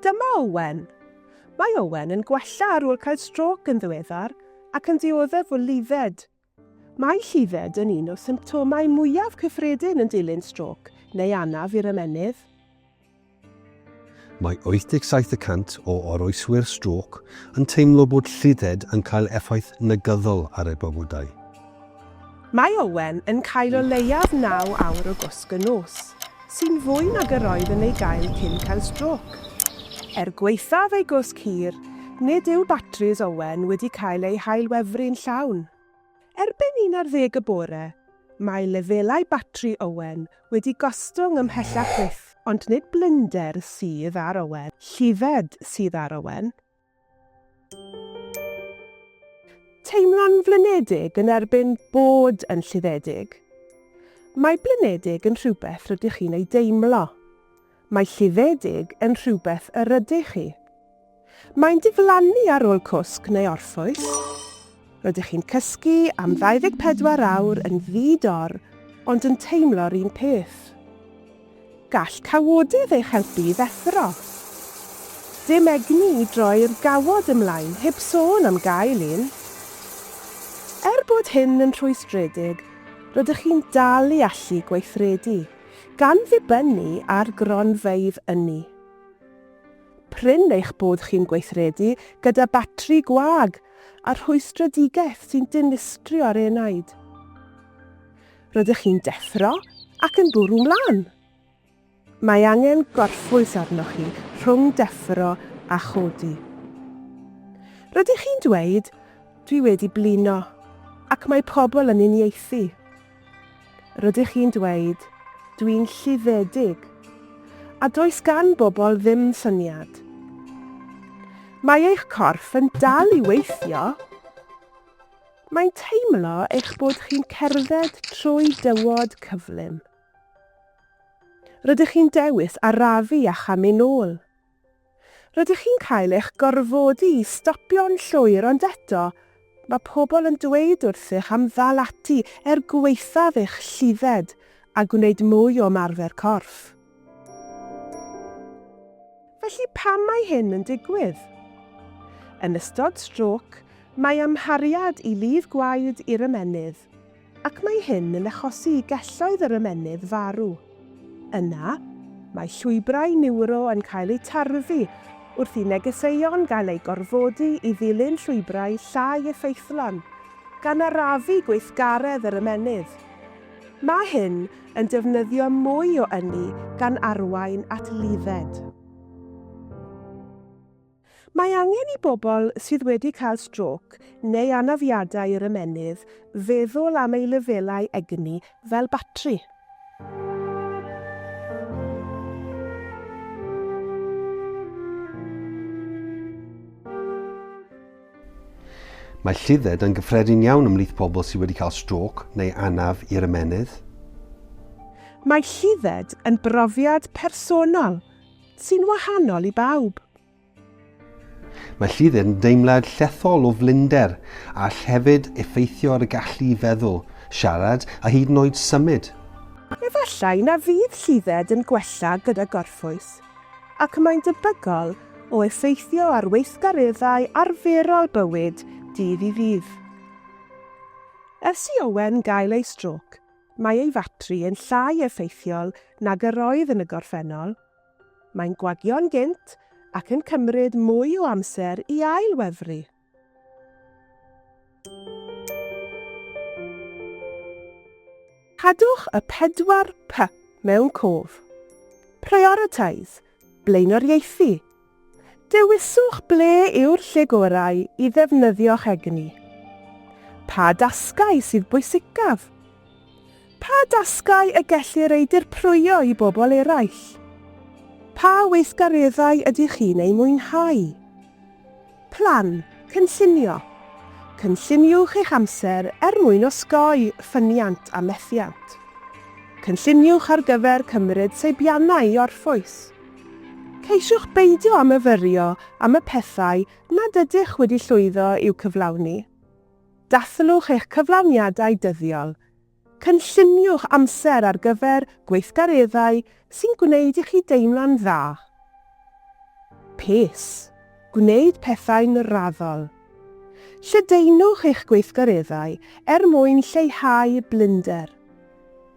Dyma Owen. Mae Owen yn gwella ar ôl cael strôc yn ddiweddar ac yn dioddef o ludded. Mae lludded yn un o symptomau mwyaf cyffredin yn dilyn strôc neu anaf i'r ymennydd. Mae 87 y cant o oroeswyr strôc yn teimlo bod lludded yn cael effaith negyddol ar eu bywydau. Mae Owen yn cael o leiaf naw awr o gwsg y nos, sy'n fwy nag yr oedd yn ei gael cyn cael strôc. Er gwaethaf ei gwsg hir, nid yw batris Owen wedi cael eu hailwefru'n llawn. Erbyn 11 y bore, mae lefelau batri Owen wedi gostwng ymhellach fyth. Ond nid blinder sydd ar Owen, lludded sydd ar Owen. Teimlo'n flinedig yn erbyn bod yn lluddedig. Mae blinedig yn rhywbeth rydych chi'n ei deimlo. Mae lluddedig yn rhywbeth yr ydych chi. Mae'n diflannu ar ôl cwsg neu orffwys. Rydych chi'n cysgu am 24 awr yn ddi-dor ond yn teimlo'r un peth. Gall cawodydd eich helpu i ddeffro. Dim egni i droi'r gawod ymlaen heb sôn am gael un. Er bod hyn yn rhwystredig, rydych chi'n dal i allu gweithredu, gan ddibynnu ar gronfeydd ynni. Prin eich bod chi'n gweithredu gyda batri gwag a rhwystredigaeth sy'n dinistrio'r enaid. Rydych chi'n deffro ac yn bwrw mlaen. Mae angen gorffwys arnoch chi rhwng deffro a chodi. Rydych chi'n dweud, 'Dwi wedi blino', ac mae pobl yn uniaethu. Rydych chi'n dweud, 'Dwi'n lluddedig', a does gan bobl ddim syniad. Mae eich corff yn dal i weithio. Mae'n teimlo eich bod chi'n cerdded trwy dywod cyflym. Rydych chi'n dewis arafu a chamu nôl. Rydych chi'n cael eich gorfodi i stopio'n llwyr ond eto, mae pobl yn dweud wrthych am ddal ati er gwaethaf eich lludded a gwneud mwy o ymarfer corff. Felly pam mae hyn yn digwydd? Yn ystod strôc, mae amhariad i lif gwaed i'r ymennydd. Ac mae hyn yn achosi i gelloedd yr ymennydd farw. Yna, mae llwybrau niwro yn cael eu tarfu wrth i negeseuon gael eu gorfodi i ddilyn llwybrau llai effeithlon, gan arafu gweithgaredd yr ymennydd. Mae hyn yn defnyddio mwy o ynni gan arwain at ludded. Mae angen i bobl sydd wedi cael strôc neu anafiadau i'r ymennydd feddwl am eu lefelau egni fel batri. Mae lludded yn gyffredin iawn ymhlith pobl sydd wedi cael strôc neu anaf i'r ymennydd. Mae lludded yn brofiad personol sy'n wahanol i bawb. Mae lludded yn deimlad llethol o flinder a all hefyd effeithio ar y gallu i feddwl, siarad a hyd yn oed symud. Efallai na fydd lludded yn gwella gyda gorffwys, ac mae'n debygol o effeithio ar weithgareddau arferol bywyd dydd i ddydd. Ers i Owen gael ei strôc, mae ei fatri yn llai effeithiol nag yr oedd yn y gorffennol. Mae'n gwagio'n gynt ac yn cymryd mwy o amser i ail-wefru. Cadwch y 4 P mewn cof. Prioritise, blaenoriaethu. Dewiswch ble yw'r lle gorau i ddefnyddio'ch egni. Pa dasgau sydd bwysicaf? Pa dasgau y gellir eu dirprwyo i bobl eraill? Pa weithgareddau ydych chi'n eu mwynhau? Plan, cynllunio. Cynlluniwch eich amser er mwyn osgoi ffyniant a methiant. Cynlluniwch ar gyfer cymryd seibiannau i orffwys. Ceisiwch beidio â myfyrio am y pethau nad ydych wedi llwyddo i'w cyflawni. Dathlwch eich cyflawniadau dyddiol. Cynlluniwch amser ar gyfer gweithgareddau sy'n gwneud i chi deimlo'n dda. Pace. Gwneud pethau'n raddol. Lledaenwch eich gweithgareddau er mwyn lleihau blinder.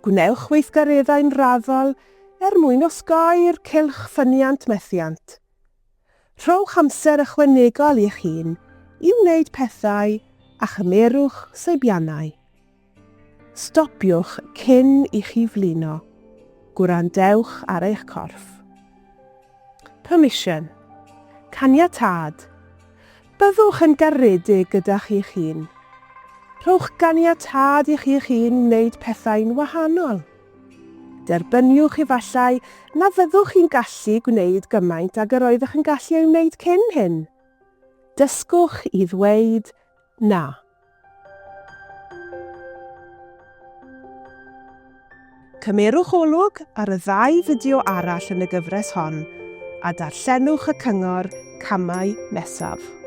Gwnewch weithgareddau'n raddol er mwyn osgoi'r cylch ffyniant methiant. Rhowch amser ychwanegol i'ch hun i wneud pethau a chymerwch seibiannau. Stopiwch cyn i chi flino. Gwrandewch ar eich corff. Permission. Caniatâd. Byddwch yn garedig gyda chi'ch hun. Rhowch ganiatâd i chi'ch hun wneud pethau'n wahanol. Derbyniwch efallai na fyddwch chi'n gallu gwneud gymaint ag yr oeddech yn gallu ei wneud cyn hyn. Dysgwch i ddweud na. Cymerwch olwg ar y ddau fideo arall yn y gyfres hon a darllenwch y cyngor camau nesaf.